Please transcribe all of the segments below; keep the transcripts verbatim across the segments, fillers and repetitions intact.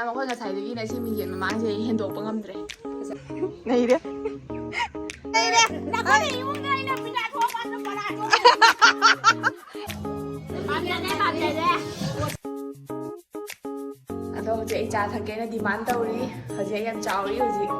ꯑꯩꯈꯣꯏ ꯉꯁꯥꯏꯗꯒꯤꯅꯦ ꯁꯤ ꯃꯤꯡꯁꯦꯜ ꯃꯃꯥꯡꯁꯦ ꯑꯩ ꯍꯦꯟꯗꯣꯛꯄ ꯉꯝꯗ꯭ꯔꯦ꯫ ꯅꯩꯔꯦ꯫ ꯅꯈꯣꯏꯅ ꯏꯃꯨꯡꯗ ꯑꯩꯅ ꯄꯤꯖꯥ ꯊꯣꯛꯑꯀꯥꯟꯗ ꯄꯔꯥ ꯊꯣꯛꯑꯦ꯫ ꯄꯥꯝꯖꯗꯦ, ꯄꯥꯝꯖꯗꯦ꯫ ꯑꯗꯣ ꯍꯧꯖꯤꯛ ꯑꯩ ꯆꯥ ꯊꯛꯀꯦꯅ ꯗꯤꯃꯥꯟ ꯇꯧꯔꯤ꯫ ꯍꯧꯖꯤꯛ ꯑꯩ ꯌꯥꯝ ꯆꯥꯎꯔꯤ ꯍꯧꯖꯤꯛ꯫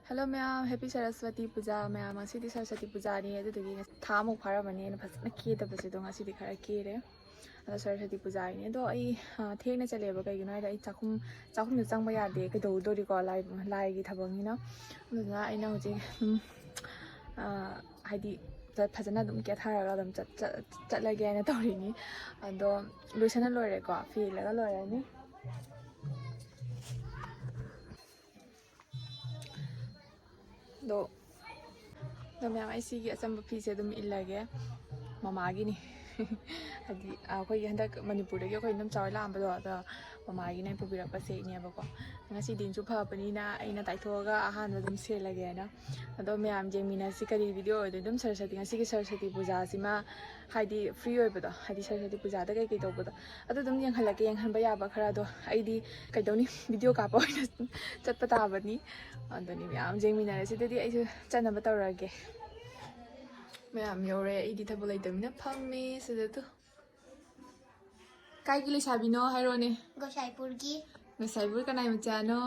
Hello ꯃꯌꯥꯝ, Happy Saraswati ꯄꯨꯖꯥ ꯃꯌꯥꯝ꯫ ꯉꯁꯤꯗꯤ ꯁꯔꯁ꯭ꯋꯇꯤ ꯄꯨꯖꯥꯅꯤ, ꯑꯗꯨꯗꯨꯒꯤ ꯊꯥ ꯑꯃꯨꯛ ꯐꯥꯔꯝꯃꯅꯤ ꯑꯩꯅ ꯐꯖꯅ ꯀꯦꯗꯕꯁꯦ, ꯑꯗꯣ ꯉꯁꯤꯗꯤ ꯈꯔ ꯀꯦꯔꯦ꯫ ꯑꯗꯣ ꯁꯔꯁ꯭ꯋꯇꯤ ꯄꯨꯖꯥꯒꯤꯅꯦ꯫ ꯑꯗꯣ ꯑꯩ, ꯑ, ꯊꯦꯡꯅ ꯆꯠꯂꯦꯕ, ꯀꯩꯒꯤꯅꯣ ꯍꯥꯏꯗꯤ ꯑꯩ ꯆꯥꯛꯈꯨꯝ, ꯆꯥꯛꯈꯨꯝꯗ ꯆꯪꯕ ꯌꯥꯗꯦ, ꯀꯩꯗꯧꯗꯣꯔꯤꯀꯣ, ꯂꯥꯏ, ꯂꯥꯏꯒꯤ ꯊꯕꯛꯅꯤꯅ꯫ ꯑꯗꯨꯗꯨꯅ ꯑꯩꯅ ꯍꯧꯖꯤꯛ ꯑꯗꯨꯝ, ꯑ, ꯍꯥꯏꯗꯤ ꯐꯖꯅ ꯑꯗꯨꯝ ꯀꯦꯊꯔꯒ ꯑꯗꯨꯝ ꯆꯠ-, ꯆꯠ-, ꯆꯠꯂꯒꯦ ꯍꯥꯏꯅ ꯇꯧꯔꯤꯅꯤ꯫ ꯑꯗꯣ ꯂꯣꯏꯁꯟꯅ ꯂꯣꯏꯔꯦꯀꯣ, ꯐꯤ ꯏꯜꯂꯒ ꯂꯣꯏꯔꯅꯤ꯫ ꯑꯗꯣ, ꯑꯗꯣ ꯃꯌꯥꯝ, ꯑꯩ ꯁꯤꯒꯤ ꯑꯆꯝꯕ ꯐꯤꯁꯦ ꯑꯗꯨꯝ ꯏꯜꯂꯒꯦ꯫ ꯃꯃꯥꯒꯤꯅꯤ꯫ ꯍꯥꯏꯗꯤ, ꯑꯩꯈꯣꯏꯒꯤ ꯍꯟꯗꯛ ꯃꯅꯤꯄꯨꯔꯗꯒꯤ ꯑꯩꯈꯣꯏ ꯏꯅꯝꯆꯥ ꯍꯣꯏ ꯂꯥꯛꯑꯝꯕꯗꯣ, ꯑꯗꯣ ꯃꯃꯥꯒꯤꯅ ꯄꯨꯕꯤꯔꯛꯄ ꯁꯦꯠꯅꯦꯕꯀꯣ꯫ ꯉꯁꯤꯗꯤ ꯏꯟꯁꯨ ꯐꯕꯅꯤꯅ ꯑꯩꯅ ꯇꯥꯏꯊꯣꯛꯑꯒ ꯑꯍꯥꯟꯕ ꯑꯗꯨꯝ ꯁꯦꯠꯂꯒꯦꯅ꯫ ꯑꯗꯣ ꯃꯌꯥꯝ ꯌꯦꯡꯃꯤꯟꯅꯁꯤ ꯀꯔꯤ ꯚꯤꯗꯤꯑꯣ ꯑꯣꯏꯗꯣꯏꯅꯣ꯫ ꯑꯗꯨꯝ ꯁꯔꯁ꯭ꯋꯇꯤ, ꯉꯁꯤꯒꯤ ꯁꯔꯁ꯭ꯋꯇꯤ ꯄꯨꯖꯥꯁꯤꯃ ꯍꯥꯏꯗꯤ ꯐ꯭ꯔꯤ ꯑꯣꯏꯕꯗꯣ, ꯍꯥꯏꯗꯤ ꯁꯔꯁ꯭ꯋꯇꯤ ꯄꯨꯖꯥꯗ ꯀꯩꯀꯩ ꯇꯧꯕꯗꯣ, ꯑꯗꯨ ꯑꯗꯨꯝ ꯌꯦꯡꯍꯜꯂꯛꯀꯦ, ꯌꯦꯡꯍꯟꯕ ꯌꯥꯕ ꯈꯔ꯫ ꯑꯗꯣ ꯑꯩꯗꯤ ꯀꯩꯗꯧꯅꯤ, ꯚꯤꯗꯤꯑꯣ ꯀꯥꯞꯄ ꯑꯣꯏꯅ ꯆꯠꯄ ꯇꯥꯕꯅꯤ꯫ ꯑꯗꯨꯅꯤ ꯃꯌꯥꯝ ꯌꯦꯡꯃꯤꯟꯅꯔꯁꯤ꯫ ꯑꯗꯨꯗꯤ ꯑꯩꯁꯨ ꯆꯠꯅꯕ ꯇꯧꯔꯒꯦ꯫ ꯃꯌꯥꯝ ꯌꯧꯔꯦ, ꯑꯩꯗꯤ ꯊꯕꯛ ꯂꯩꯇꯕꯅꯤꯅ ꯐꯝꯃꯦ ꯁꯤꯗ꯫ ꯇꯨ, ꯀꯥꯏꯒꯤ ꯂꯩꯁꯥꯕꯤꯅꯣ ꯍꯥꯏꯔꯣꯅꯦ? ꯒꯣꯁꯥꯏꯄꯨꯔꯒꯤ꯫ ꯒꯣꯁꯥꯏꯄꯨꯔ ꯀꯅꯥꯏ ꯃꯆꯥꯅꯣ?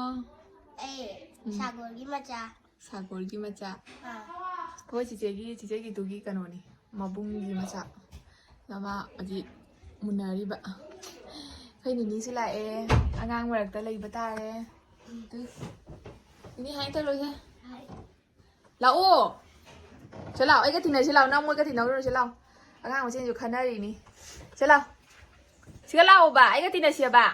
ꯑꯩ ꯎꯝ꯫ ꯁꯥꯒꯣꯜꯒꯤ ꯃꯆꯥ꯫ ꯁꯥꯒꯣꯜꯒꯤ ꯃꯆꯥ꯫ ꯑꯥ꯫ ꯑꯩꯈꯣꯏ ꯆꯤꯆꯦꯒꯤ, ꯆꯤꯆꯦꯒꯤꯗꯨꯒꯤ ꯀꯩꯅꯣꯅꯤ, ꯃꯕꯨꯡꯒꯤ ꯃꯆꯥ꯫ ꯃꯃꯥ ꯍꯧꯖꯤꯛ ꯃꯨꯟꯅꯔꯤꯕ꯫ ꯑꯩꯈꯣꯏ ꯅꯤꯅꯤꯁꯨ ꯂꯥꯛꯑꯦ, ꯑꯉꯥꯡ ꯃꯔꯛꯇ ꯂꯩꯕ ꯇꯥꯔꯦ꯫ ꯑꯗꯨ, ꯅꯤꯅꯤ ꯍꯥꯏ ꯇꯧꯔꯣꯏꯁꯦ꯫ ꯂꯥꯛꯑꯣ꯫ ꯁꯤ ꯂꯥꯛꯑꯣ, ꯑꯩꯒ ꯇꯤꯟꯅꯁꯤ ꯂꯥꯛꯑꯣ, ꯅꯪ ꯃꯣꯏꯒ ꯇꯤꯟꯅꯔꯨꯔꯣ, ꯁꯤ ꯂꯥꯛꯑꯣ꯫ ꯑꯉꯥꯡ ꯃꯁꯦꯟꯁꯨ ꯈꯟꯅꯔꯤꯅꯤ꯫ ꯁꯤ ꯂꯥꯛꯑꯣ꯫ ꯁꯤꯒ ꯂꯥꯛꯑꯣꯕ, ꯑꯩꯒ ꯇꯤꯟꯅꯁꯤꯕ꯫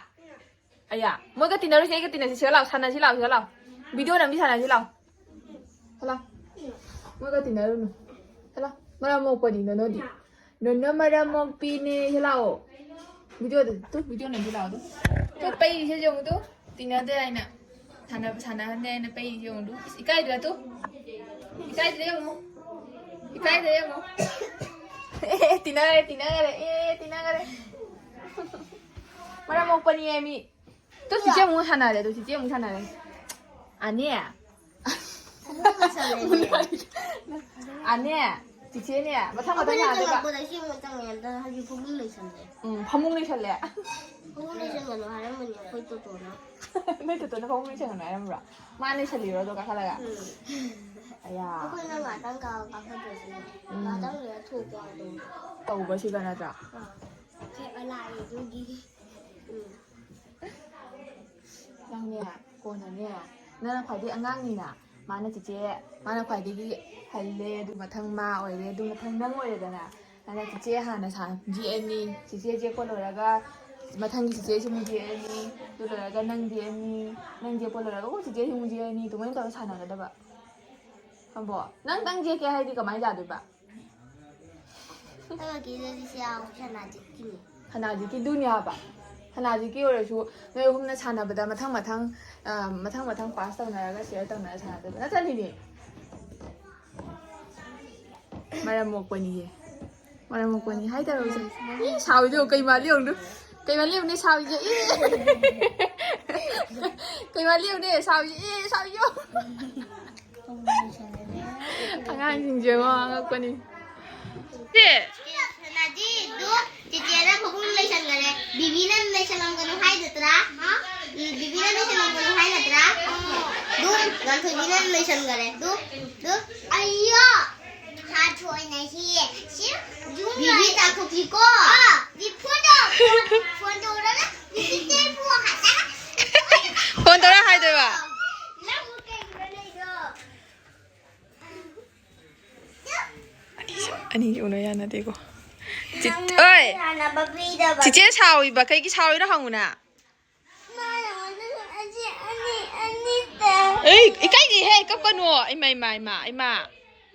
ꯑꯌꯥ, ꯃꯣꯏꯒ ꯇꯤꯟꯅꯔꯨꯁꯦ, ꯑꯩꯒ ꯇꯤꯟꯅꯁꯤ꯫ ꯁꯤꯒ ꯂꯥꯛꯑꯣ, ꯁꯥꯟꯅꯁꯤ ꯂꯥꯛꯑꯣ, ꯁꯤꯒ ꯂꯥꯛꯑꯣ꯫ ꯚꯤꯗꯤꯑꯣ ꯅꯝꯕꯤ ꯁꯥꯟꯅꯁꯤ ꯂꯥꯛꯑꯣ꯫ ꯁꯤ ꯂꯥꯛꯑꯣ꯫ ꯃꯣꯏꯒ ꯇꯤꯟꯅꯔꯨꯅꯨ꯫ ꯁꯤ ꯂꯥꯛꯑꯣ꯫ ꯃꯔꯝ ꯃꯣꯛꯄꯅꯤ ꯅꯅꯣꯗꯤ꯫ ꯅꯣꯅꯣ ꯃꯔꯝ ꯃꯣꯛꯄꯤꯅꯦ꯫ ꯁꯤ ꯂꯥꯛꯑꯣ꯫ ꯚꯤꯗꯤꯑꯣꯗ ꯇꯨ, ꯚꯤꯗꯤꯑꯣ ꯅꯝꯕꯤ ꯂꯥꯛꯑꯣ ꯇꯨ꯫ ꯇꯨ ꯄꯩꯔꯤꯁꯦ ꯌꯦꯡꯉꯨ ꯇꯨ꯫ ꯇꯤꯟꯅꯗꯦ ꯍꯥꯏꯅ꯫ ꯁꯥꯟꯅꯕ ꯁꯥꯟꯅꯍꯟꯗꯦ ꯍꯥꯏꯅ ꯄꯩꯔꯤꯁꯦ ꯌꯦꯡꯉꯨ ꯇꯨ꯫ ꯏꯁ, ꯏꯀꯥꯏꯗ꯭ꯔꯥ ꯇꯨ? ꯏꯀꯥꯏꯗ꯭ꯔꯥ ꯌꯦꯡꯉꯨ꯫ ꯏꯀꯥꯏꯗ꯭ꯔꯥ ꯌꯦꯡꯉꯨ꯫ ꯑꯦ, ꯇꯤꯟꯅꯈꯔꯦ, ꯇꯤꯟꯅꯈꯔꯦ꯫ ꯑꯦ, ꯇꯤꯟꯅꯈꯔꯦ꯫ ꯃꯔꯝ ꯃꯣꯛꯄꯅꯤ ꯃꯤ꯫ ꯇꯨ ꯆꯤꯆꯦ ꯑꯃꯨꯛ ꯁꯥꯟꯅꯔꯦ, ꯇꯨ ꯆꯤꯆꯦ ꯑꯃꯨꯛ ꯁꯥꯟꯅꯔꯦ꯫ ꯑꯅꯦ꯫ ꯑꯅꯦ꯫ ꯆꯤꯆꯦꯅꯦ꯫ ꯃꯊꯪ ꯃꯊꯪ ꯑꯩꯈꯣꯏꯅ ꯁꯥꯟꯅꯗꯣꯏꯕ꯫ ꯆꯪꯉꯛꯄꯗ ꯁꯤ ꯑꯃꯨꯛ ꯆꯪꯉꯦ꯫ ꯑꯗ ꯍꯧꯖꯤꯛ ꯐꯃꯨꯡ ꯂꯩꯁꯜꯂꯦ꯫ ꯎꯝ, ꯐꯃꯨꯡ ꯂꯩꯁꯜꯂꯦ꯫ ꯐꯃꯨꯡ ꯂꯩꯁꯜꯂꯅꯨ ꯍꯥꯏꯔꯝꯕꯅꯦ ꯑꯩꯈꯣꯏ ꯇꯣꯇꯣꯅ꯫ ꯅꯣꯏ ꯇꯣꯇꯣꯅ ꯐꯃꯨꯡ ꯂꯩꯁꯜꯂꯅꯨ ꯍꯥꯏꯔꯝꯕ꯭ꯔꯣ? ꯃꯥ ꯂꯩꯁꯜꯂꯤꯔꯣ ꯑꯗꯣ ꯀꯥꯈꯠꯂꯒ? ꯎꯝ꯫ ꯑꯌꯥ꯫ ꯑꯩꯈꯣꯏꯅ ꯉꯥꯛꯇꯪ ꯀꯥ-, ꯀꯥꯈꯠꯇ꯭ꯔꯁꯨ ꯎꯝ꯫ ꯉꯥꯛꯇꯪ ꯂꯩꯔ ꯊꯣꯛꯄ ꯍꯥꯏꯗꯣ꯫ ꯇꯧꯕꯁꯤꯒ ꯅꯠꯇ꯭ꯔꯥ? ꯑꯥ꯫ ꯈꯦꯠꯅ ꯂꯥꯛꯑꯦ ꯑꯗꯨꯒꯤ꯫ ꯎꯝ꯫ ꯅꯪꯅꯦ, ꯀꯣꯟꯅꯅꯦ, ꯅꯪꯅ ꯈ꯭ꯋꯥꯏꯗꯒꯤ ꯑꯉꯥꯡꯅꯤꯅ, ꯃꯥꯅ ꯆꯤꯆꯦ, ꯃꯥꯅ ꯈ꯭ꯋꯥꯏꯗꯒꯤ ꯍꯜꯂꯦ, ꯑꯗꯨ ꯃꯊꯪ ꯃꯥ ꯑꯣꯏꯔꯦ, ꯑꯗꯨ ꯃꯊꯪ ꯅꯪ ꯑꯣꯏꯔꯦꯗꯅ꯫ ꯑꯗ ꯆꯤꯆꯦ ꯍꯥꯟꯅ ꯁꯥ-, ꯌꯦꯛꯑꯅꯤ, ꯆꯤꯆꯦ ꯌꯦꯛꯄ ꯂꯣꯏꯔꯒ ꯃꯊꯪꯒꯤ ꯆꯤꯆꯦꯁꯤ ꯑꯃꯨꯛ ꯌꯦꯛꯑꯅꯤ, ꯑꯗꯨ ꯂꯣꯏꯔꯒ ꯅꯪ ꯌꯦꯛꯑꯅꯤ, ꯅꯪ ꯌꯦꯛꯄ ꯂꯣꯏꯔꯒ ꯑꯣ ꯆꯤꯆꯦꯁꯤ ꯑꯃꯨꯛ ꯌꯦꯛꯑꯅꯤ, ꯑꯗꯨꯃꯥꯏꯅ ꯇꯧꯔꯒ ꯁꯥꯟꯅꯒꯗꯕ꯫ ꯈꯪꯕ꯭ꯔꯣ? ꯅꯪ, ꯅꯪ ꯌꯦꯛꯀꯦ ꯍꯥꯏꯗꯤ ꯀꯃꯥꯏꯅ ꯌꯥꯗꯣꯏꯕ? ꯑꯩꯒꯤꯗꯗꯤ ꯁꯤ ꯌꯥꯎ-, ꯁꯅꯥꯖꯤꯠꯀꯤꯅꯤ꯫ ꯁꯅꯥꯖꯤꯠꯀꯤꯗꯨꯅꯤ ꯍꯥꯏꯕ꯫ ꯁꯅꯥꯖꯤꯠꯀꯤ ꯑꯣꯏꯔꯁꯨ ꯅꯣꯏ ꯑꯍꯨꯝꯅ ꯁꯥꯟꯅꯕꯗ ꯃꯊꯪ ꯃꯊꯪ, ꯑ, ꯃꯊꯪ ꯃꯊꯪ ꯄꯥꯁ ꯇꯧꯅꯔꯒ ꯁꯤꯌꯔ ꯇꯧꯅꯔ ꯁꯥꯟꯅꯗꯣꯏꯕ ꯅꯠꯇ꯭ꯔꯅꯤꯅꯦ? ꯃꯔꯝ ꯃꯣꯛꯄꯅꯤꯌꯦ꯫ ꯃꯔꯝ ꯃꯣꯛꯄꯅꯤ ꯍꯥꯏ ꯇꯧꯔꯁꯦ꯫ ꯏ, ꯁꯥꯎꯏꯗꯣ ꯀꯩ ꯃꯥꯜꯂꯤ ꯌꯦꯡꯉꯨꯅꯦ꯫ ꯀꯩ ꯃꯥꯜꯂꯤ ꯌꯦꯡꯉꯨꯅꯦ ꯁꯥꯎꯏꯁꯦ꯫ ꯏ꯫ ꯀꯩ ꯃꯥꯜꯂꯤ ꯌꯦꯡꯉꯨꯅꯦ ꯁꯥꯎꯏꯁꯦ꯫ ꯏ, ꯁꯥꯎꯏ ꯌꯦꯡꯉꯨ꯫ ꯑꯉꯥꯡꯁꯤꯡꯁꯦ ꯌꯦꯡꯉꯣ, ꯑꯉꯛꯄꯅꯤ꯫ ꯁꯦ꯫ ꯁꯅꯥꯖꯤꯗꯨ ꯆꯤꯆꯦꯅ ꯐꯃꯨꯡ ꯂꯩꯁꯟꯈꯔꯦ꯫ ꯕꯤꯕꯤꯅ ꯂꯩꯁꯜꯂꯝꯒꯅꯨ ꯍꯥꯏꯗꯇ꯭ꯔꯥ? ꯍꯥ? ꯎꯝ, ꯕꯤꯕꯤꯅ ꯂꯩꯁꯜꯂꯝꯒꯅꯨ ꯍꯥꯏꯗꯇ꯭ꯔꯥ? ꯑꯗꯨ ꯉꯥꯟꯊꯣꯏꯕꯤꯅ ꯂꯩꯁꯟꯈꯔꯦ꯫ ꯑꯗꯨ, ꯑꯗꯨ꯫ ꯑꯩꯌꯣ! ꯍꯥꯊꯣꯏꯅ ꯁꯤ, ꯁꯤ ꯌꯨꯝ ꯕꯤꯕꯤ ꯂꯥꯛꯑꯦ꯫ ꯆꯥꯊꯣꯛꯈꯤꯀꯣ꯫ ꯑꯥ, ꯕꯤ ꯐꯣꯟ ꯇꯧ-, ꯐꯣꯟ, ꯐꯣꯟ ꯇꯧꯔꯒ ꯕꯤꯕꯤ ꯇꯦ ꯐꯣꯟ ꯍꯥꯏꯔꯒ ꯐꯣꯟ ꯇꯧꯔ ꯍꯥꯏꯗꯣꯏꯕ? ꯅꯪꯕꯨ ꯀꯩꯒꯤꯅꯣ ꯂꯩꯗꯣ? ꯑꯅꯤꯁꯦ, ꯑꯅꯤꯁꯦ ꯎꯅ ꯌꯥꯅꯗꯦꯀꯣ꯫ ꯆꯤ-, ꯅꯪꯅ ꯑꯣꯏ! ꯌꯥꯅꯕ ꯄꯤꯗꯕ꯫ ꯆꯤꯆꯦ ꯁꯥꯎꯏꯕ, ꯀꯩꯒꯤ ꯁꯥꯎꯏꯅꯣ ꯍꯪꯉꯨꯅ? ꯃꯥꯅ ꯑꯣꯏꯗꯣꯏꯅꯦ꯫ ꯑꯁꯤ ꯑꯅꯤ, ꯑꯅꯤ ꯇ-, ꯑꯩ ꯏꯀꯥꯏꯖꯩꯍꯦ, ꯀꯞꯀꯅꯣ꯫ ꯏꯃꯥ, ꯏꯃꯥ, ꯏꯃꯥ, ꯏꯃꯥ꯫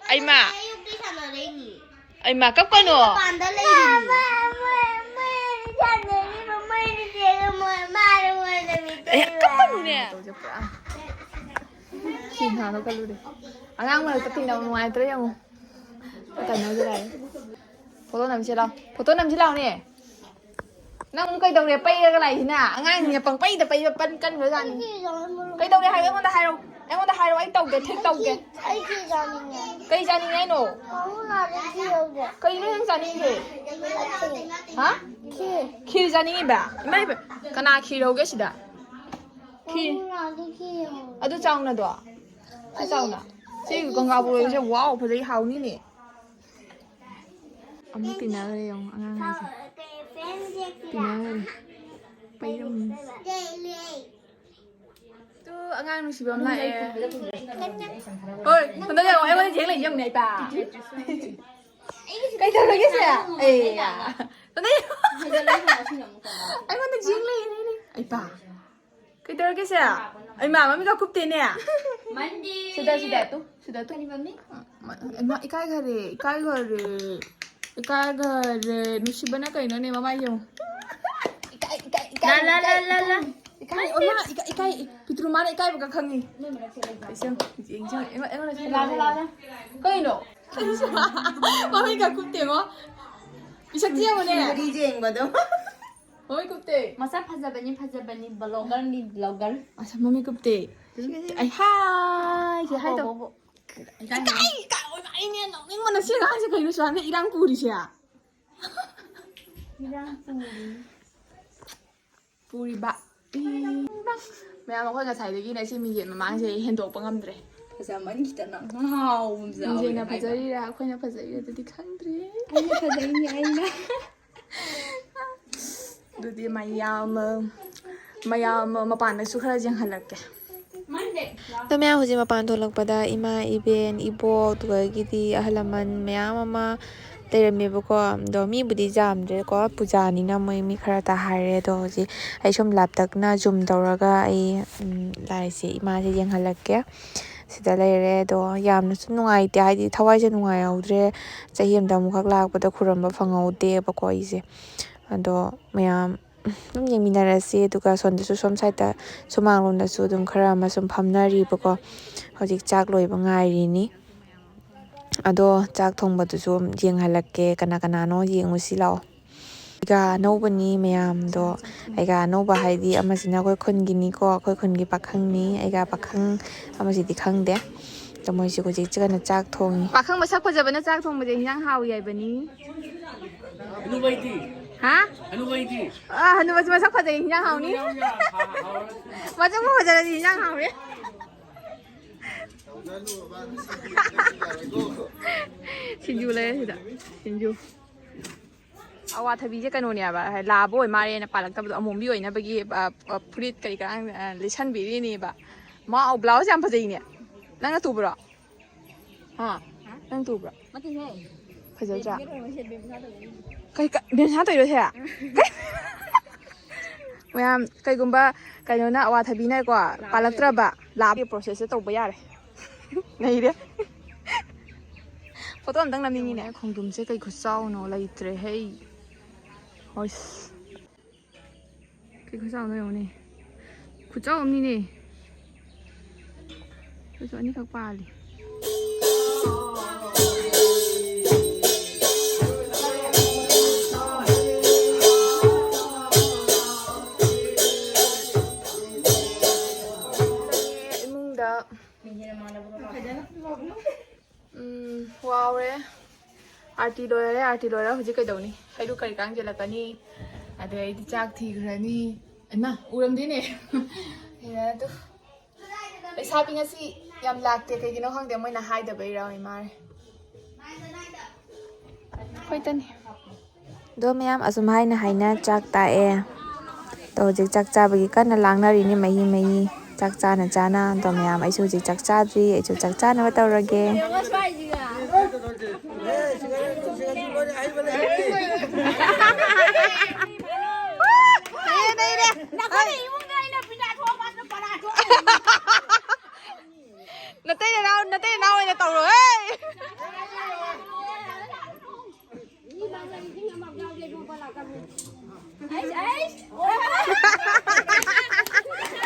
ꯑꯩꯃ꯫ ꯑꯌꯨꯛꯇꯤ ꯁꯥꯟꯅꯔꯛꯏꯅꯤ꯫ ꯑꯩꯃ, ꯀꯞꯀꯅꯣ꯫ ꯃꯄꯥꯟꯗ ꯂꯩꯔꯤꯅꯤ꯫ ꯑꯦ, ꯀꯞꯀꯅꯨꯅꯦ꯫ ꯁꯤ ꯅꯍꯥꯟꯗꯣ ꯀꯜꯂꯨꯔꯦ꯫ ꯑꯉꯥꯡ ꯃꯔꯛꯇ ꯇꯤꯟꯅꯕ ꯅꯨꯡꯉꯥꯏꯇ꯭ꯔꯦ ꯌꯦꯡꯉꯨ꯫ ꯇꯥꯏꯅꯕꯗ ꯂꯥꯛꯑꯦ꯫ ꯐꯣꯇꯣ ꯅꯝꯁꯤ ꯂꯥꯎ꯫ ꯐꯣꯇꯣ ꯅꯝꯁꯤ ꯂꯥꯎꯅꯦ꯫ ꯅꯪ ꯑꯃꯨꯛ ꯀꯩꯗꯧꯔꯦ? ꯄꯩꯔꯒ ꯂꯥꯛꯏꯁꯤꯅ꯫ ꯑꯉꯥꯡꯅꯤꯅ ꯄꯪꯄꯩꯗ ꯄꯩꯕ ꯄꯟ ꯀꯟꯈ꯭ꯔꯖꯥꯠꯅꯤ꯫ ꯀꯩꯗꯧꯔꯦ ꯍꯥꯏꯌꯣ? ꯑꯩꯉꯣꯟꯗ ꯍꯥꯏꯔꯣ꯫ ꯑꯩꯉꯣꯟꯗ ꯍꯥꯏꯔꯣ꯫ ꯑꯩ ꯇꯧꯒꯦ꯫ ꯊꯦꯛ ꯇꯧꯒꯦ꯫ ꯑꯩ ꯈꯦꯔ ꯆꯥꯅꯤꯡꯉꯦ꯫ ꯀꯩ ꯆꯥꯅꯤꯡꯉꯦ ꯍꯥꯏꯅꯣ? ꯃꯃꯨ ꯂꯥꯛꯑꯗꯤ ꯈꯦꯔ ꯂꯧꯒꯦ꯫ ꯀꯩꯅꯣ ꯅꯪ ꯆꯥꯅꯤꯡꯉꯤꯁꯦ? ꯍꯥ? ꯈꯤꯔ ꯆꯥꯅꯤꯡꯉꯤꯕ? ꯏꯃꯥ ꯏꯕ-, ꯀꯅꯥ ꯈꯤꯔ ꯂꯧꯒꯦ ꯁꯤꯗ? ꯈꯤꯔ꯫ ꯃꯃꯨ ꯂꯥꯛꯑꯗꯤ ꯈꯦꯔ ꯂꯧꯒꯦ꯫ ꯑꯗꯨ ꯆꯥꯎꯅꯗꯣ꯫ ꯁꯤ ꯆꯥꯎꯅ꯫ ꯁꯤ ꯒꯪꯒꯥ ꯕꯣꯔꯣꯏꯁꯦ, ꯋꯥꯎ, ꯐꯖꯩ, ꯍꯥꯎꯅꯤꯅꯦ꯫ ꯑꯃꯨꯛ ꯇꯤꯟꯅꯈ꯭ꯔꯦ ꯌꯦꯡꯉꯣ ꯑꯉꯥꯡ ꯍꯥꯏꯁꯦ꯫ ꯇꯤꯟꯅꯈ꯭ꯔꯦ꯫ ꯄꯩꯔꯝ꯫ ꯇꯨ ꯑꯉꯥꯡ ꯅꯨꯡꯁꯤꯕ ꯑꯃ ꯂꯥꯛꯑꯦ꯫ ꯍꯣꯏ, ꯁꯣꯝꯗ ꯌꯦꯡꯉꯣ, ꯑꯩꯉꯣꯟꯗ ꯌꯦꯡ ꯂꯩ, ꯌꯦꯡꯉꯨꯅꯦ, ꯏꯄꯥ꯫ ꯀꯩꯗꯧꯔꯒꯦ ꯁꯦ? ꯑꯦ, ꯌꯥ꯫ ꯁꯣꯝꯗ ꯌꯦꯡꯉꯣ꯫ ꯑꯩꯉꯣꯟꯗ ꯌꯦꯡ ꯂꯩ, ꯂꯩ, ꯂꯩ꯫ ꯏꯄꯥ꯫ ꯀꯩꯗꯧꯔꯒꯦ ꯁꯦ? ꯏꯃꯥ, ꯃꯃꯤꯠꯀ ꯀꯨꯞꯇꯦꯅꯦ꯫ ꯁꯤꯗ, ꯁꯤꯗ, ꯇꯨ, ꯁꯤꯗ, ꯇꯨ꯫ ꯏꯃꯥ, ꯏꯀꯥꯏꯈꯔꯦ, ꯏꯀꯥꯏꯈꯔꯦ, ꯏꯀꯥꯏꯈꯔꯦ꯫ ꯅꯨꯡꯁꯤꯕꯅ ꯀꯩꯅꯣꯅꯦ, ꯃꯃꯥꯏ ꯌꯦꯡꯉꯨ꯫ ꯏꯀꯥꯏ, ꯏꯀꯥꯏ, ꯏꯀꯥꯏ, ꯏꯀꯥꯏ, ꯏꯀꯥꯏ, ꯏꯀꯥꯏ, ꯏꯃꯥ, ꯏꯀꯥꯏ, ꯏꯀꯥꯏ, ꯄꯤꯇ꯭ꯔꯨ ꯃꯥꯅ ꯏꯀꯥꯏꯕꯒ ꯈꯪꯉꯤ꯫ ꯏꯆꯦ, ꯌꯦꯡ, ꯌꯦꯡ, ꯑꯩꯉꯣꯟꯗ ꯁꯤ ꯂꯥꯛꯑꯣ, ꯂꯥꯛꯑꯣ꯫ ꯀꯩꯅꯣ? ꯃꯃꯤꯠꯀ ꯀꯨꯞꯇꯦꯉꯣ꯫ ꯏꯁꯛꯇꯤ ꯌꯦꯡꯉꯨꯅꯦ꯫ ꯁꯤꯡꯕꯒꯤ ꯌꯦꯡꯕꯗꯣ꯫ ꯃꯃꯤꯠ ꯀꯨꯞꯇꯦ꯫ ꯃꯁꯛ ꯐꯖꯕꯅꯤ, ꯐꯖꯕꯅꯤ, ꯕ꯭ꯂꯣꯒꯔꯅꯤ, ꯕ꯭ꯂꯣꯒꯔ꯫ ꯑꯁ, ꯃꯃꯤꯠ ꯀꯨꯞꯇꯦ꯫ ꯑꯩ ꯍꯥꯏ, ꯁꯤ ꯍꯥꯏ ꯇꯧ꯫ ꯕꯣ, ꯕꯣ, ꯕꯣ꯫ ꯏꯀꯥꯏ, ꯏꯀꯥꯏ, ꯑꯩꯅꯦ ꯅꯣꯛꯅꯤꯡꯕꯅ ꯁꯤ ꯑꯉꯥꯡꯁꯦ ꯀꯩꯅꯣ ꯁꯨꯃꯥꯏꯅ ꯏꯔꯥꯡ ꯄꯨꯔꯤꯁꯦ? ꯏꯔꯥꯡ ꯄꯨꯔꯤ꯫ ꯄꯨꯔꯤꯕ꯫ ꯃꯌꯥꯝ, ꯑꯩꯈꯣꯏ ꯉꯁꯥꯏꯗꯒꯤꯅꯦ ꯁꯤ ꯃꯤꯡꯁꯦꯜ ꯃꯃꯥꯡꯁꯦ ꯍꯦꯟꯗꯣꯛꯄ ꯉꯝꯗ꯭ꯔꯦ꯫ ꯐꯖꯃꯟꯈꯤꯗꯅ ꯉꯥꯎꯕ ꯑꯃ ꯌꯥꯎꯔꯦ ꯃꯤꯡꯁꯦꯜꯅ ꯍꯥꯏꯕ꯫ ꯐꯖꯔꯤꯔꯥ ꯑꯩꯈꯣꯏꯅ ꯐꯖꯔꯤꯔꯥ ꯑꯗꯨꯗꯤ ꯈꯪꯗ꯭ꯔꯦ꯫ ꯑꯩꯅ ꯐꯖꯩꯅꯦ, ꯑꯩꯅ꯫ ꯑꯗꯨꯗꯤ ꯃꯌꯥꯝ, ꯃꯌꯥꯝ ꯃꯄꯥꯟꯗꯁꯨ ꯈꯔ ꯌꯦꯡꯍꯜꯂꯛꯀꯦ꯫ ꯑꯗꯣ ꯃꯌꯥꯝ ꯍꯧꯖꯤꯛ ꯃꯄꯥꯟ ꯊꯣꯛꯂꯛꯄꯗ ꯏꯃꯥ, ꯏꯕꯦꯟ, ꯏꯕꯣꯛ, ꯑꯗꯨꯗꯒꯤꯗꯤ ꯑꯍꯜ ꯂꯃꯟ ꯃꯌꯥꯝ ꯑꯃ ꯂꯩꯔꯝꯃꯦꯕꯀꯣ꯫ ꯑꯗꯣ ꯃꯤꯕꯨꯗꯤ ꯌꯥꯝꯗ꯭ꯔꯦꯀꯣ, ꯄꯨꯖꯥꯅꯤꯅ ꯃꯣꯏ ꯃꯤ ꯈꯔ ꯇꯥꯍꯥꯏꯔꯦ꯫ ꯑꯗꯣ ꯍꯧꯖꯤꯛ ꯑꯩ ꯁꯨꯝ ꯂꯥꯞꯇꯛꯅ zoom ꯇꯧꯔꯒ ꯑꯩ, ꯎꯝ, ꯂꯥꯏꯁꯦ, ꯏꯃꯥꯁꯦ ꯌꯦꯡꯍꯜꯂꯛꯀꯦ꯫ ꯁꯤꯗ ꯂꯩꯔꯦ꯫ ꯑꯗꯣ ꯌꯥꯝꯅꯁꯨ ꯅꯨꯡꯉꯥꯏꯇꯦ, ꯍꯥꯏꯗꯤ ꯊꯋꯥꯏꯁꯦ ꯅꯨꯡꯉꯥꯏꯍꯧꯗ꯭ꯔꯦ꯫ ꯆꯍꯤ ꯑꯃꯗ ꯑꯃꯨꯛꯈꯛ ꯂꯥꯛꯄꯗ ꯈꯨꯔꯨꯝꯕ ꯐꯪꯍꯧꯗꯦꯕꯀꯣ ꯑꯩꯁꯦ꯫ ꯑꯗꯣ ꯃꯌꯥꯝ ꯑꯗꯨꯝ ꯌꯦꯡꯃꯤꯟꯅꯔꯁꯤ꯫ ꯑꯗꯨꯒ ꯁꯣꯝꯗꯁꯨ, ꯁꯣꯝ ꯁꯥꯏꯠꯇ ꯁꯨꯃꯥꯡꯂꯣꯝꯗꯁꯨ ꯑꯗꯨꯝ ꯈꯔ ꯑꯃ ꯁꯨꯝ ꯐꯝꯅꯔꯤꯕꯀꯣ꯫ ꯍꯧꯖꯤꯛ ꯆꯥꯛ ꯂꯣꯏꯕ ꯉꯥꯏꯔꯤꯅꯤ꯫ ꯑꯗꯣ ꯆꯥꯛ ꯊꯣꯡꯕꯗꯨꯁꯨ ꯌꯦꯡꯍꯜꯂꯛꯀꯦ, ꯀꯅꯥ ꯀꯅꯥꯅꯣ ꯌꯦꯡꯉꯨꯁꯤ ꯂꯥꯛꯑꯣ꯫ ꯑꯩꯒ ꯑꯅꯧꯕꯅꯤ ꯃꯌꯥꯝꯗꯣ꯫ ꯑꯩꯒ ꯑꯅꯧꯕ ꯍꯥꯏꯗꯤ ꯑꯃꯁꯤꯅ ꯑꯩꯈꯣꯏ ꯈꯨꯟꯒꯤꯅꯤꯀꯣ, ꯑꯩꯈꯣꯏ ꯈꯨꯟꯒꯤ ꯄꯥꯈꯪꯅꯤ꯫ ꯑꯩꯒ ꯄꯥꯈꯪ ꯑꯃꯁꯤꯗꯤ ꯈꯪꯗꯦ꯫ ꯑꯗꯣ ꯃꯣꯏꯁꯦ ꯍꯧꯖꯤꯛ ꯀꯟꯅ ꯆꯥꯛ ꯊꯣꯡꯉꯤ꯫ ꯄꯥꯈꯪ ꯃꯁꯛ ꯐꯖꯕꯅ ꯆꯥꯛ ꯊꯣꯡꯕꯁꯦ ꯍꯤꯟꯖꯥꯡ ꯍꯥꯎꯏ ꯍꯥꯏꯕꯅꯤ꯫ ꯍꯅꯨꯕꯩꯗꯤ? ꯍꯥ? ꯍꯅꯨꯕꯩꯗꯤ? ꯑꯥ, ꯍꯅꯨꯕꯁꯨ ꯃꯁꯛ ꯐꯖꯩ, ꯍꯤꯟꯖꯥꯡ ꯍꯥꯎꯅꯤ꯫ ꯍꯥꯎꯔ-, ꯍꯥꯎꯔ-, ꯃꯁꯛꯄꯨ ꯐꯖꯔꯗꯤ ꯍꯤꯟꯖꯥꯡ ꯍꯥꯎꯅꯤ꯫ ꯁꯤꯡꯖꯨ ꯂꯩꯔꯦ ꯁꯤꯗ꯫ ꯁꯤꯡꯖꯨ꯫ ꯑꯋꯥꯊꯕꯤꯁꯦ ꯀꯩꯅꯣꯅꯦꯕ, ꯂꯥꯕ ꯑꯣꯏ ꯃꯥꯜꯂꯦꯅ ꯄꯥꯜꯂꯛꯇꯕꯗꯣ, ꯑꯃꯣꯝꯕꯤ ꯑꯣꯏꯅꯕꯒꯤ, ꯑ, ꯑ, ꯐꯨꯔꯤꯠ ꯀꯔꯤ ꯀꯔꯥ, ꯑ, ꯂꯤꯠꯁꯟꯕꯤꯔꯤꯅꯦꯕ꯫ ꯃꯥ, ꯕ꯭ꯂꯥꯎꯁ ꯌꯥꯝ ꯐꯖꯩꯅꯦ꯫ ꯅꯪꯅ ꯇꯨꯕ꯭ꯔꯣ? ꯍꯥ? ꯅꯪ ꯇꯨꯕ꯭ꯔꯣ? ꯅꯠꯇꯦꯍꯦ꯫ ꯐꯖꯗ꯭ꯔꯥ? ꯕꯦꯕꯤꯒ ꯂꯣꯏꯅꯃꯛ ꯁꯦ ꯕꯦꯕꯤ ꯁꯥ ꯇꯧꯕꯅꯤ꯫ ꯀꯩ ꯀ-, ꯕꯦꯕꯤ ꯁꯥ ꯇꯧꯔꯤꯔꯣ ꯁꯦ? ꯃꯌꯥꯝ, ꯀꯩꯒꯨꯝꯕ ꯀꯩꯅꯣꯅ, ꯑꯋꯥꯊꯕꯤꯅꯀꯣ, ꯄꯥꯜꯂꯛꯇ꯭ꯔꯕ, ꯂꯥꯕꯒꯤ ꯄ꯭ꯔꯣꯁꯦꯁꯁꯦ ꯇꯧꯕ ꯌꯥꯔꯦ꯫ ꯅꯩꯔꯦ꯫ ꯐꯣꯇꯣ ꯑꯝꯇꯪ ꯅꯝꯅꯤꯡꯉꯤꯅꯦ꯫ ꯈꯣꯡꯗ꯭ꯔꯨꯝꯁꯦ ꯀꯩ ꯈꯨꯆꯥꯎꯅꯣ, ꯂꯩꯇ꯭ꯔꯦ ꯍꯩ꯫ ꯍꯣꯏꯁ꯫ ꯀꯩ ꯈꯨꯆꯥꯎꯅꯣ ꯌꯦꯡꯉꯨꯅꯦ꯫ ꯈꯨꯆꯥꯎ ꯑꯃꯅꯤꯅꯦ꯫ ꯑꯩꯈꯣꯏꯁꯨ ꯑꯅꯤꯈꯛ ꯄꯥꯜꯂꯤ꯫ ꯏꯃꯨꯡꯗ ꯎꯝ, ꯋꯥꯎꯔꯦ꯫ ꯑꯥꯔꯇꯤ ꯂꯣꯏꯔꯦ, ꯑꯥꯔꯇꯤ ꯂꯣꯏꯔꯦ꯫ ꯍꯧꯖꯤꯛ ꯀꯩꯗꯧꯅꯤ? ꯍꯩꯔꯨꯛ ꯀꯔꯤ ꯀꯥꯡ ꯆꯦꯜꯂꯛꯀꯅꯤ? ꯑꯗꯩ ꯑꯩꯗꯤ ꯆꯥꯛ ꯊꯤꯈ꯭ꯔꯅꯤ꯫ ꯏꯃꯥ, ꯎꯔꯝꯗꯦꯅꯦ꯫ ꯍꯩꯅꯗꯦ꯫ ꯂꯩꯁꯥꯕꯤ ꯉꯁꯤ ꯌꯥꯝ ꯂꯥꯛꯇꯦ, ꯀꯩꯒꯤꯅꯣ ꯈꯪꯗꯦ, ꯃꯣꯏꯅ ꯍꯥꯏꯗꯕꯩꯔꯥ ꯑꯣꯏ ꯃꯥꯜꯂꯦ꯫ ꯈꯣꯏꯇꯅꯤ꯫ ꯑꯗꯣ ꯃꯌꯥꯝ ꯑꯁꯨꯝ ꯍꯥꯏꯅ ꯍꯥꯏꯅ ꯆꯥꯛ ꯇꯥꯛꯑꯦ꯫ ꯑꯗꯣ ꯍꯧꯖꯤꯛ ꯆꯥꯛ ꯆꯥꯕꯒꯤ ꯀꯟꯅ ꯂꯥꯡꯅꯔꯤꯅꯤ, ꯃꯍꯤ ꯃꯍꯤ꯫ ꯆꯥꯛ ꯆꯥꯅ ꯆꯥꯅ꯫ ꯑꯗꯣ ꯃꯌꯥꯝ, ꯑꯩꯁꯨ ꯍꯧꯖꯤꯛ ꯆꯥꯛ ꯆꯥꯗ꯭ꯔꯤ, ꯑꯩꯁꯨ ꯆꯥꯛ ꯆꯥꯅꯕ ꯇꯧꯔꯒꯦ꯫ ꯅꯅꯥꯎ ꯅꯇꯩ ꯅꯅꯥꯎ ꯑꯣꯏꯅ ꯇꯧꯔꯣ ꯍꯦ꯫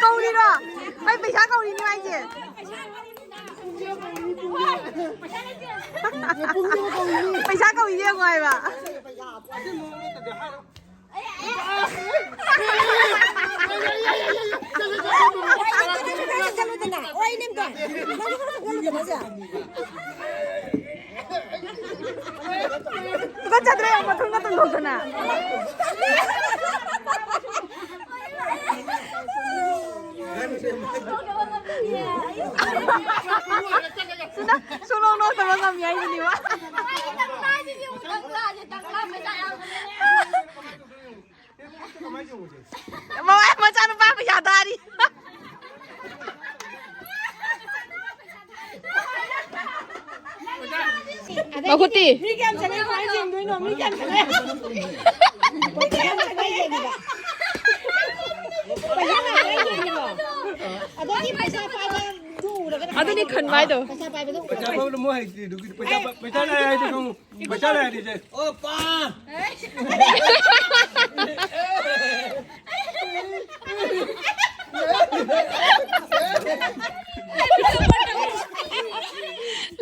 ꯀꯧꯔꯤꯔꯣ? ꯑꯩ ꯄꯩꯁꯥ ꯀꯧꯔꯤꯅꯤ ꯍꯥꯏꯁꯦ꯫ ꯄꯩꯁꯥ ꯀꯧꯔꯤꯅꯦ ꯌꯦꯡꯉꯣ ꯍꯥꯏꯕ꯫ ꯇꯨꯀꯠꯆꯗ꯭ꯔꯣ ꯌꯥꯝ ꯃꯊꯨꯟꯒ ꯇꯨꯝꯊꯣꯛꯇꯅ꯫ ꯁꯨꯅ ꯁꯨꯅꯣꯛ ꯅꯣꯛꯇꯕ ꯉꯝꯃꯤ ꯍꯥꯏꯁꯤꯅꯦꯕ꯫ ꯃꯆꯥꯅꯨꯄꯥ ꯄꯩꯁꯥ ꯊꯥꯔꯤ꯫ ꯃꯈꯨꯠꯇꯤ? ꯃꯤ ꯀꯌꯥꯝ ꯆꯪꯉꯛꯏ ꯀꯃꯥꯏꯅ ꯌꯦꯡꯗꯣꯏꯅꯣ? ꯃꯤ ꯀꯌꯥꯝ ꯆꯪꯉꯛꯏ? ꯃꯤ ꯀꯌꯥꯝ ꯆꯪꯉꯛꯏ ꯌꯦꯡꯉꯤꯕ? ꯄꯩꯁꯥ ꯉꯥꯏꯔ ꯌꯦꯡꯉꯤꯕꯣ? ꯑꯗꯒꯤ ꯄꯩꯁꯥ ꯄꯥꯏꯕꯗꯨ ꯎꯔꯒ ꯑꯗꯨꯅꯤ ꯈꯟꯕ ꯍꯥꯏꯗꯣ꯫ ꯄꯩꯁꯥ ꯄꯥꯏꯕꯗꯣ ꯎꯔꯒ ꯄꯩꯁꯥ ꯄꯥꯏꯕꯗꯣ ꯃꯣꯏ ꯍꯩꯇ꯭ꯔꯤ, ꯑꯗꯨꯒꯤ ꯄꯩꯁꯥ ꯄꯥꯏ-, ꯄꯩꯁꯥ ꯂꯥꯛꯑꯦ ꯍꯥꯏꯗꯤ ꯈꯪꯉꯨ꯫ ꯄꯩꯁꯥ ꯂꯥꯛꯑꯦ ꯍꯥꯏꯗꯤ ꯁꯦ꯫ ꯑꯣ, ꯄꯥ!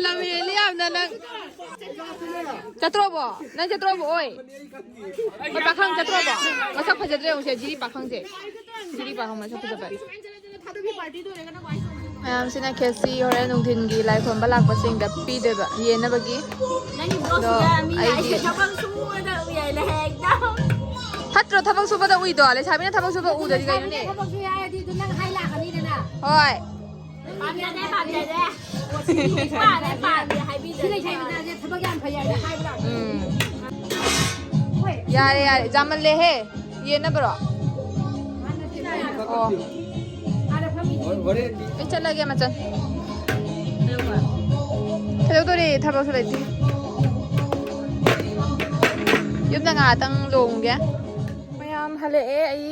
ꯂꯝ ꯍꯦꯜꯂꯤ ꯌꯥꯝꯅ ꯅꯪ꯫ ꯆꯠꯇ꯭ꯔꯣꯕꯣ? ꯅꯪ ꯆꯠꯇ꯭ꯔꯣꯕꯣ? ꯑꯣꯏ꯫ ꯑꯣꯏ, ꯄꯥꯈꯪ ꯆꯠꯇ꯭ꯔꯣꯕꯣ? ꯃꯁꯛ ꯐꯖꯗ꯭ꯔꯦ ꯌꯦꯡꯉꯨꯁꯦ, ꯖꯤꯔꯤ ꯄꯥꯈꯪꯁꯦ꯫ ꯖꯤꯔꯤ ꯄꯥꯈꯪ ꯃꯁꯛ ꯐꯖꯕ꯫ ꯃꯌꯥꯝꯁꯤꯅ ꯈꯦꯆꯤ ꯍꯣꯔꯦꯟ ꯅꯨꯡꯊꯤꯟꯒꯤ ꯂꯥꯏ ꯈꯨꯔꯨꯝꯕ ꯂꯥꯛꯄꯁꯤꯡꯗ ꯄꯤꯗꯣꯏꯕ, ꯌꯦꯟꯅꯕꯒꯤ꯫ ꯅꯪꯒꯤ ꯑꯗꯣ vlogꯁꯤꯗ ꯃꯤ ꯑꯩꯗꯤ ꯂꯥꯛꯏꯁꯦ ꯊꯕꯛ ꯁꯨꯕꯗ ꯎꯏ ꯍꯥꯏꯅ ꯍꯦꯛꯇ꯫ ꯐꯠꯇ꯭ꯔꯣ ꯊꯕꯛ ꯁꯨꯕꯗ ꯎꯏꯗꯣ? ꯂꯩꯁꯥꯕꯤꯅ ꯊꯕꯛ ꯁꯨꯕ ꯎꯗꯗꯤ ꯀꯩꯅꯣꯅꯦ? ꯊꯕꯛ ꯁꯨꯏ ꯍꯥꯏꯔꯗꯤ ꯑꯗꯨ ꯅꯪ ꯍꯥꯏ ꯂꯥꯛꯀꯅꯤꯗꯅ꯫ ꯍꯣꯏ꯫ ꯄꯥꯝꯖꯗꯦ, ꯄꯥꯝꯖꯗꯦ꯫ ꯄꯥꯝꯃꯦ, ꯄꯥꯝꯗꯦ ꯍꯥꯏꯕꯤꯗꯦ꯫ ꯁꯤ ꯂꯩꯁꯥꯕꯤ ꯃꯆꯥꯁꯦ ꯊꯕꯛ ꯌꯥꯝ ꯐꯩ ꯍꯥꯏꯅ ꯍꯥꯏꯕ ꯂꯥꯛꯀꯅꯤ꯫ ꯎꯝ꯫ ꯍꯣꯏ꯫ ꯌꯥꯔꯦ, ꯌꯥꯔꯦ, ꯌꯥꯝꯃꯜꯂꯦꯍꯦ꯫ ꯌꯦꯟꯅꯕ꯭ꯔꯣ? ꯑꯣ꯫ ꯑꯩ ꯆꯠꯂꯒꯦ, ꯃꯆꯟ꯫ ꯀꯩꯗꯧꯗꯣꯔꯤ? ꯊꯕꯛꯁꯨ ꯂꯩꯇꯦ꯫ ꯌꯨꯝꯗ ꯉꯥꯏꯍꯥꯛꯇꯪ ꯂꯣꯡꯒꯦ꯫ ꯃꯌꯥꯝ ꯍꯜꯂꯛꯑꯦ꯫ ꯑꯩ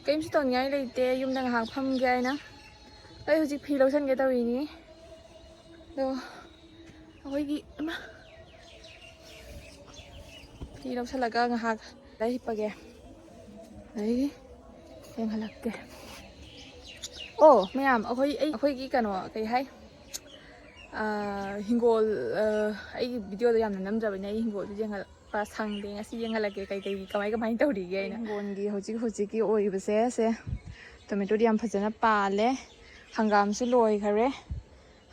ꯀꯔꯤꯝꯁꯨ ꯇꯧꯅꯤꯡꯉꯥꯏ ꯂꯩꯇꯦ꯫ ꯌꯨꯝꯗ ꯉꯥꯏꯍꯥꯛ ꯐꯝꯒꯦ ꯍꯥꯏꯅ꯫ ꯑꯩ ꯍꯧꯖꯤꯛ ꯐꯤ ꯂꯧꯁꯟꯒꯦ ꯇꯧꯔꯤꯅꯤ꯫ ꯑꯗꯣ ꯑꯩꯈꯣꯏꯒꯤ ꯏꯃꯥ, ꯐꯤ ꯂꯧꯁꯜꯂꯒ ꯉꯥꯏꯍꯥꯛ ꯂꯩ ꯍꯤꯞꯄꯒꯦ꯫ ꯑꯗꯒꯤ ꯌꯦꯡꯍꯜꯂꯛꯀꯦ꯫ ꯑꯣ ꯃꯌꯥꯝ, ꯑꯩꯈꯣꯏ ꯑꯩ ꯑꯩꯈꯣꯏꯒꯤ ꯀꯩꯅꯣ ꯀꯩ ꯍꯥꯏ, ꯑꯥ, ꯍꯤꯡꯒꯣꯜ, ꯑꯥ, ꯑꯩꯒꯤ ꯚꯤꯗꯤꯑꯣꯗꯣ ꯌꯥꯝꯅ ꯅꯝꯗ꯭ꯔꯕꯅꯤꯅ ꯑꯩ ꯍꯤꯡꯒꯣꯜꯗꯨ ꯌꯦꯡꯍꯜꯂꯛꯄ ꯁꯪꯗꯦ꯫ ꯉꯁꯤ ꯌꯦꯡꯍꯜꯂꯛꯀꯦ ꯀꯩ ꯀꯩ ꯀꯃꯥꯏ ꯀꯃꯥꯏꯅ ꯇꯧꯔꯤꯒꯦ ꯑꯩꯅ꯫ ꯍꯤꯡꯒꯣꯜꯒꯤ ꯍꯧꯖꯤꯛ ꯍꯧꯖꯤꯛꯀꯤ ꯑꯣꯏꯕꯁꯦ ꯁꯦ, ꯇꯣꯃꯦꯇꯣꯗꯤ ꯌꯥꯝ ꯐꯖꯅ ꯄꯥꯜꯂꯦ꯫ ꯍꯪꯒꯥꯝꯁꯨ ꯂꯣꯏꯈꯔꯦ꯫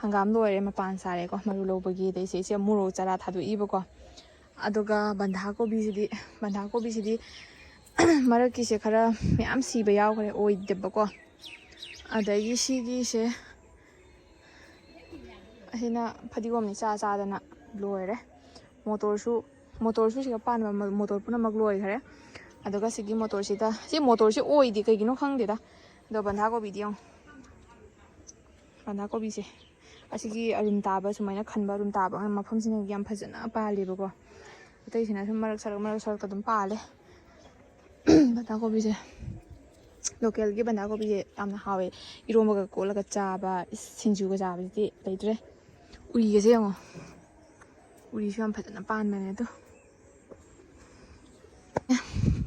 ꯍꯪꯒꯥꯝ ꯂꯣꯏꯔꯦ, ꯃꯄꯥꯟ ꯁꯥꯔꯦꯀꯣ, ꯃꯔꯨ ꯂꯧꯕꯒꯤ꯫ ꯑꯗꯩꯁꯦ ꯏꯆꯦ ꯃꯣꯔꯣꯛ ꯆꯥꯔꯥ ꯊꯥꯗꯣꯛꯏꯕꯀꯣ꯫ ꯑꯗꯨꯒ ꯕꯟꯙꯥ ꯀꯣꯕꯤꯁꯤꯗꯤ, ꯕꯟꯙꯥ ꯀꯣꯕꯤꯁꯤꯗꯤ ꯃꯔꯛꯀꯤꯁꯦ ꯈꯔ ꯃꯌꯥꯝ ꯁꯤꯕ ꯌꯥꯎꯈ꯭ꯔꯦ, ꯑꯣꯏꯗꯕꯀꯣ꯫ ꯑꯗꯒꯤ ꯁꯤꯒꯤꯁꯦ, ꯑꯁꯤꯅ ꯐꯗꯤꯒꯣꯝꯅꯤ ꯆꯥ ꯆꯥꯗꯅ ꯂꯣꯏꯔꯦ꯫ ꯃꯣꯇꯣꯔꯁꯨ, ꯃꯣꯇꯣꯔꯁꯨ ꯁꯤꯒ ꯄꯥꯟꯕ ꯃ-, ꯃꯣꯇꯣꯔ ꯄꯨꯝꯅꯃꯛ ꯂꯣꯏꯈ꯭ꯔꯦ꯫ ꯑꯗꯨꯒ ꯁꯤꯒꯤ ꯃꯣꯇꯣꯔꯁꯤꯗ, ꯁꯤ ꯃꯣꯇꯣꯔꯁꯤ ꯑꯣꯏꯗꯦ ꯀꯩꯒꯤꯅꯣ ꯈꯪꯗꯦꯗ꯫ ꯑꯗꯣ ꯕꯟꯙꯥ ꯀꯣꯕꯤꯗꯤ ꯌꯦꯡꯉꯣ, ꯕꯟꯙꯥ ꯀꯣꯕꯤꯁꯦ ꯑꯁꯤꯒꯤ ꯑꯔꯨꯝ ꯇꯥꯕ, ꯁꯨꯃꯥꯏꯅ ꯈꯟꯕ ꯑꯔꯨꯝ ꯇꯥꯕ ꯃꯐꯝꯁꯤꯅ ꯌꯥꯝ ꯐꯖꯅ ꯄꯥꯜꯂꯦꯕꯀꯣ꯫ ꯑꯇꯩꯁꯤꯅ ꯁꯨꯝ ꯃꯔꯛ ꯁꯔꯛ, ꯃꯔꯛ ꯁꯔꯛꯇ ꯑꯗꯨꯝ ꯄꯥꯜꯂꯦ꯫ ꯕꯟꯙꯥ ꯀꯣꯕꯤꯁꯦ, ꯂꯣꯀꯦꯜꯒꯤ ꯕꯟꯙꯥ ꯀꯣꯕꯤꯁꯦ ꯌꯥꯝꯅ ꯍꯥꯎꯋꯦ꯫ ꯏꯔꯣꯝꯕꯒ ꯀꯣꯠꯂꯒ ꯆꯥꯕ, ꯏꯁ, ꯁꯤꯡꯖꯨꯒ ꯆꯥꯕꯁꯤꯗꯤ ꯂꯩꯇ꯭ꯔꯦ꯫ ꯎꯔꯤꯒꯁꯦ ꯌꯦꯡꯉꯣ, ꯎꯔꯤꯁꯨ ꯌꯥꯝ ꯐꯖꯅ ꯄꯥꯟꯕꯅꯦ꯫ ꯑꯗꯣ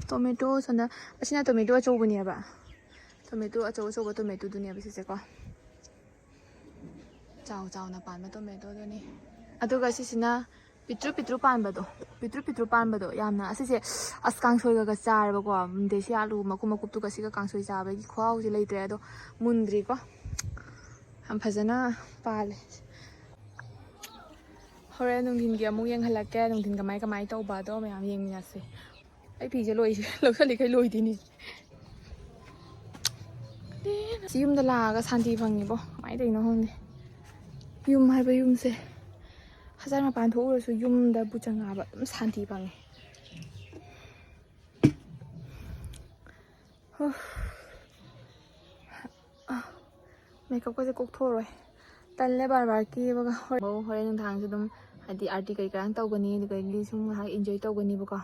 ꯇꯣꯃꯦꯇꯣ ꯁꯣꯝꯗ, ꯑꯁꯤꯅ ꯇꯣꯃꯦꯇꯣ ꯑꯆꯧꯕꯅꯦꯕ꯫ ꯇꯣꯃꯦꯇꯣ ꯑꯆꯧ ꯑꯆꯧꯕ ꯇꯣꯃꯦꯇꯣꯗꯨꯅꯦꯕ ꯁꯤꯁꯦꯀꯣ꯫ ꯆꯥꯎ ꯆꯥꯎꯅ ꯄꯥꯟꯕ ꯇꯣꯃꯦꯇꯣꯗꯨꯅꯤ꯫ ꯑꯗꯨꯒ ꯁꯤꯁꯤꯅ ꯄꯤꯇ꯭ꯔꯨ ꯄꯤꯇ꯭ꯔꯨ ꯄꯥꯟꯕꯗꯣ, ꯄꯤꯇ꯭ꯔꯨ ꯄꯤꯇ꯭ꯔꯨ ꯄꯥꯟꯕꯗꯣ ꯌꯥꯝꯅ, ꯑꯁꯤꯁꯦ ꯑꯁ ꯀꯥꯡꯁꯣꯏꯒꯒ ꯆꯥꯔꯕꯀꯣ꯫ ꯗꯦꯁꯤ ꯑꯥꯂꯨ ꯃꯀꯨꯞ ꯃꯀꯨꯞꯇꯨꯒ ꯁꯤꯒ ꯀꯥꯡꯁꯣꯏ ꯆꯥꯕꯒꯤ ꯈꯨꯍꯥꯎꯁꯦ ꯂꯩꯇ꯭ꯔꯦ꯫ ꯑꯗꯣ ꯃꯨꯟꯗ꯭ꯔꯤꯀꯣ, ꯌꯥꯝ ꯐꯖꯅ ꯄꯥꯜꯂꯦ꯫ ꯍꯣꯔꯦꯟ ꯅꯨꯡꯊꯤꯟꯒꯤ ꯑꯃꯨꯛ ꯌꯦꯡꯍꯜꯂꯛꯀꯦ, ꯅꯨꯡꯊꯤꯟ ꯀꯃꯥꯏ ꯀꯃꯥꯏ ꯇꯧꯕ ꯑꯗꯣ ꯃꯌꯥꯝ ꯌꯦꯡꯃꯤꯟꯅꯁꯦ꯫ ꯑꯩ ꯐꯤꯁꯦ ꯂꯣꯏꯁꯦ ꯂꯧꯁꯜꯂꯤꯈꯩ ꯂꯣꯏꯗꯣꯏꯅꯤ꯫ ꯁꯤ ꯌꯨꯝꯗ ꯂꯥꯛꯑꯒ ꯁꯥꯟꯇꯤ ꯐꯪꯉꯤꯕꯣ, ꯀꯃꯥꯏꯅ ꯇꯧꯔꯤꯅꯣ ꯈꯪꯗꯦ꯫ ꯌꯨꯝ ꯍꯥꯏꯕ ꯌꯨꯝꯁꯦ, ꯍꯖꯥꯔ ꯃꯄꯥꯟ ꯊꯣꯛꯎꯔꯁꯨ ꯌꯨꯝꯗꯕꯨ ꯆꯪꯉꯛꯑꯕ ꯑꯗꯨꯝ ꯁꯥꯟꯇꯤ ꯐꯪꯉꯦ꯫ ꯍꯣ꯫ ꯃꯦꯀꯞꯀꯁꯦ ꯀꯣꯛꯊꯣꯛꯑꯔꯣꯏ, ꯇꯜꯂꯦ ꯕꯥꯔ ꯕꯥꯔ ꯀꯦꯕꯒ꯫ ꯍꯣꯔꯦꯟ, ꯍꯣꯔꯦꯟ ꯅꯨꯡꯗꯥꯡꯁꯨ ꯑꯗꯨꯝ ꯍꯥꯏꯗꯤ ꯑꯥꯔꯇꯤ ꯀꯔꯤ ꯀꯔꯥꯡ ꯇꯧꯒꯅꯤ, ꯑꯗꯨꯗꯒꯤ ꯁꯨꯝ ꯉꯥꯏꯍꯥꯛ ꯏꯟꯖꯣꯏ ꯇꯧꯒꯅꯤꯕꯀꯣ꯫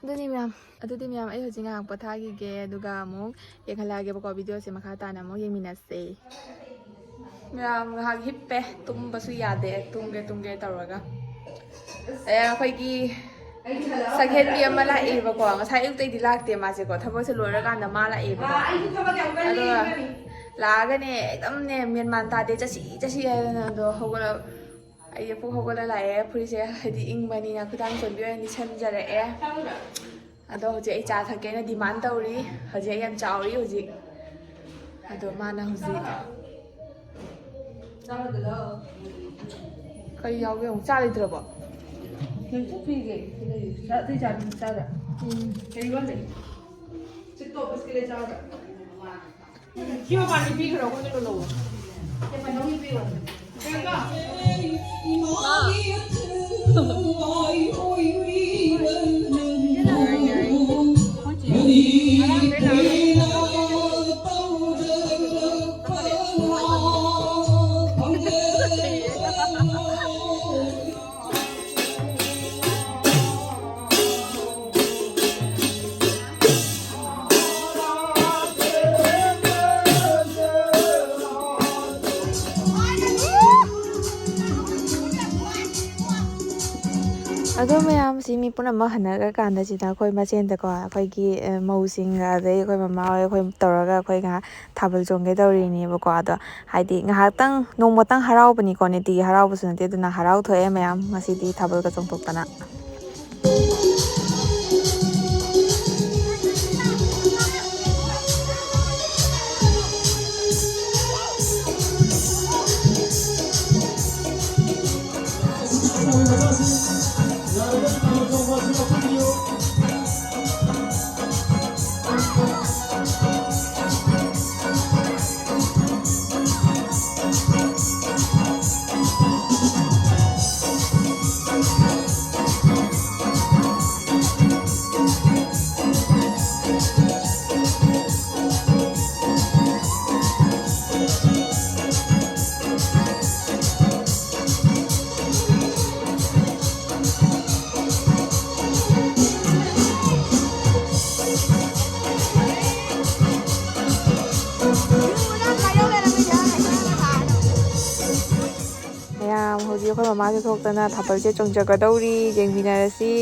ꯑꯗꯨꯅꯤ ꯃꯌꯥꯝ, ꯑꯗꯨꯗꯤ ꯃꯌꯥꯝ, ꯑꯩ ꯍꯧꯖꯤꯛ ꯉꯥꯏꯍꯥꯛ ꯄꯣꯊꯥꯈꯤꯒꯦ, ꯑꯗꯨꯒ ꯑꯃꯨꯛ ꯌꯦꯡꯍꯜꯂꯛꯑꯒꯦꯕꯀꯣ꯫ ꯚꯤꯗꯤꯑꯣꯁꯦ ꯃꯈꯥ ꯇꯥꯅ ꯑꯃꯨꯛ ꯌꯦꯡꯃꯤꯟꯅꯁꯦ꯫ ꯃꯌꯥꯝ ꯉꯥꯏꯍꯥꯛ ꯍꯤꯞꯄꯦ, ꯇꯨꯝꯕꯁꯨ ꯌꯥꯗꯦ, ꯇꯨꯝꯒꯦ ꯇꯨꯝꯒꯦ ꯇꯧꯔꯒ꯫ ꯑꯦ, ꯑꯩꯈꯣꯏꯒꯤ ꯁꯛꯍꯦꯟꯕꯤ ꯑꯃ ꯂꯥꯛꯑꯦꯕꯀꯣ, ꯉꯁꯥꯏ ꯑꯌꯨꯛꯇꯩꯗꯤ ꯂꯥꯛꯇꯦ ꯃꯥꯁꯦꯀꯣ, ꯊꯕꯛꯁꯦ ꯂꯣꯏꯔꯀꯥꯟꯗ ꯃꯥ ꯂꯥꯛꯑꯦꯕꯀꯣ꯫ ꯑꯗꯨꯒ ꯂꯥꯛꯑꯒꯅꯦ ꯑꯦꯛꯗꯝꯅꯦ ꯃꯦꯟ ꯃꯥꯟ ꯇꯥꯗꯦ, ꯆꯠꯁꯤ ꯆꯠꯁꯤ ꯍꯥꯏꯗꯅ꯫ ꯑꯗꯣ ꯍꯧꯒꯠꯂ ꯑꯩꯁꯦ ꯄꯨꯡ ꯍꯧꯒꯠꯂ ꯂꯥꯛꯑꯦ꯫ ꯐꯨꯔꯤꯠꯁꯦ ꯍꯥꯏꯗꯤ ꯏꯪꯕꯅꯤꯅ ꯈꯨꯗꯥꯡ ꯆꯣꯟꯕꯤ ꯑꯣꯏꯅ ꯂꯤꯠꯁꯟꯖꯔꯛꯑꯦ꯫ ꯑꯗꯣ ꯍꯧꯖꯤꯛ ꯑꯩ ꯆꯥ ꯊꯛꯀꯦꯅ ꯗꯤꯃꯥꯟ ꯇꯧꯔꯤ꯫ ꯍꯧꯖꯤꯛ ꯑꯩ ꯌꯥꯝ ꯆꯥꯎꯔꯤ ꯍꯧꯖꯤꯛ꯫ ꯑꯗꯣ ꯃꯥꯅ ꯍꯧꯖꯤꯛ ꯀꯔꯤ ꯌꯥꯎꯒꯦ ꯑꯃꯨꯛ ꯆꯥ ꯂꯩꯇ꯭ꯔꯕꯣ? ꯂꯩꯇ꯭ꯔ ꯄꯤꯒꯦ꯫ ꯁꯤꯗ ꯂꯩ꯫ ꯆꯥ-, ꯑꯇꯩ ꯆꯥꯗꯤ ꯆꯥꯗ꯭ꯔꯥ? ꯎꯝ꯫ ꯀꯔꯤ ꯋꯥꯠꯂꯤ? ꯆꯤꯛꯇꯣ ꯕꯤꯁꯀꯤꯠ ꯂꯩ ꯆꯥꯗ꯭ꯔꯥ? ꯁꯤ ꯃꯄꯥꯟꯗ ꯄꯤꯈ꯭ꯔꯣ, ꯑꯩꯉꯣꯟꯗ ꯂꯧꯑꯣ꯫ ꯑꯗꯣ ꯃꯌꯥꯝꯁꯤ ꯃꯤ ꯄꯨꯝꯅꯃꯛ ꯍꯟꯅꯈ꯭ꯔ ꯀꯥꯟꯗ ꯁꯤꯗ ꯑꯩꯈꯣꯏ ꯃꯁꯦꯟꯗꯀꯣ, ꯑꯩꯈꯣꯏꯒꯤ, ꯑ, ꯃꯧꯁꯤꯡꯒ ꯑꯗꯩ ꯑꯩꯈꯣꯏ ꯃꯃꯥ ꯍꯣꯏ, ꯑꯩꯈꯣꯏ ꯇꯧꯔꯒ ꯑꯩꯈꯣꯏ ꯉꯥꯏꯍꯥꯛ ꯊꯥꯕꯜ ꯆꯣꯡꯒꯦ ꯇꯧꯔꯤꯅꯦꯕꯀꯣ꯫ ꯑꯗꯣ ꯍꯥꯏꯗꯤ ꯉꯥꯏꯍꯥꯛꯇꯪ, ꯅꯣꯡꯃꯇꯪ ꯍꯔꯥꯎꯕꯅꯤꯀꯣ, ꯅꯨꯡꯇꯤꯒꯤ ꯍꯔꯥꯎꯕꯁꯨ ꯅꯠꯇꯦ꯫ ꯑꯗꯨꯅ ꯍꯔꯥꯎꯊꯣꯛꯑꯦ ꯃꯌꯥꯝ ꯉꯁꯤꯗꯤ ꯊꯥꯕꯜꯒ ꯆꯣꯡꯊꯣꯛꯇꯅ꯫ ꯑꯩꯈꯣꯏ ꯃꯃꯥꯁꯨ ꯊꯣꯛꯇꯅ ꯊꯥꯕꯜꯁꯦ ꯆꯣꯡꯖꯒꯗꯧꯔꯤ, ꯌꯦꯡꯃꯤꯟꯅꯔꯁꯤ꯫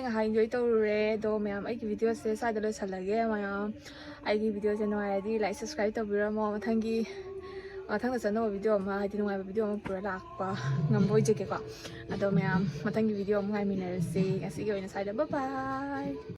ꯉꯥꯏꯍꯥꯛ ꯏꯟꯖꯣꯏ ꯇꯧꯔꯨꯔꯦ꯫ ꯑꯗꯣ ꯃꯌꯥꯝ, ꯑꯩꯒꯤ ꯚꯤꯗꯤꯑꯣꯁꯦ ꯁ꯭ꯋꯥꯏꯗ ꯂꯣꯏꯁꯤꯜꯂꯒꯦ꯫ ꯃꯌꯥꯝ, ꯑꯩꯒꯤ ꯚꯤꯗꯤꯑꯣꯁꯦ ꯅꯨꯡꯉꯥꯏꯔꯗꯤ ꯂꯥꯏꯛ, ꯁꯕꯁꯀ꯭ꯔꯥꯏꯕ ꯇꯧꯕꯤꯔꯝꯃꯣ꯫ ꯃꯊꯪꯒꯤ ꯃꯊꯪꯗꯁꯨ ꯑꯅꯧꯕ ꯚꯤꯗꯤꯑꯣ ꯑꯃ, ꯍꯥꯏꯗꯤ ꯅꯨꯡꯉꯥꯏꯕ ꯚꯤꯗꯤꯑꯣ ꯑꯃ ꯄꯨꯔ ꯂꯥꯛꯄ ꯉꯝꯕ ꯑꯣꯏꯖꯒꯦꯀꯣ꯫ ꯑꯗꯣ ꯃꯌꯥꯝ, ꯃꯊꯪꯒꯤ ꯚꯤꯗꯤꯑꯣ ꯑꯃ ꯉꯥꯏꯃꯤꯟꯅꯔꯁꯦ꯫ ꯉꯁꯤꯒꯤ ꯑꯣꯏꯅ ꯁ꯭ꯋꯥꯏꯗ bye bye꯫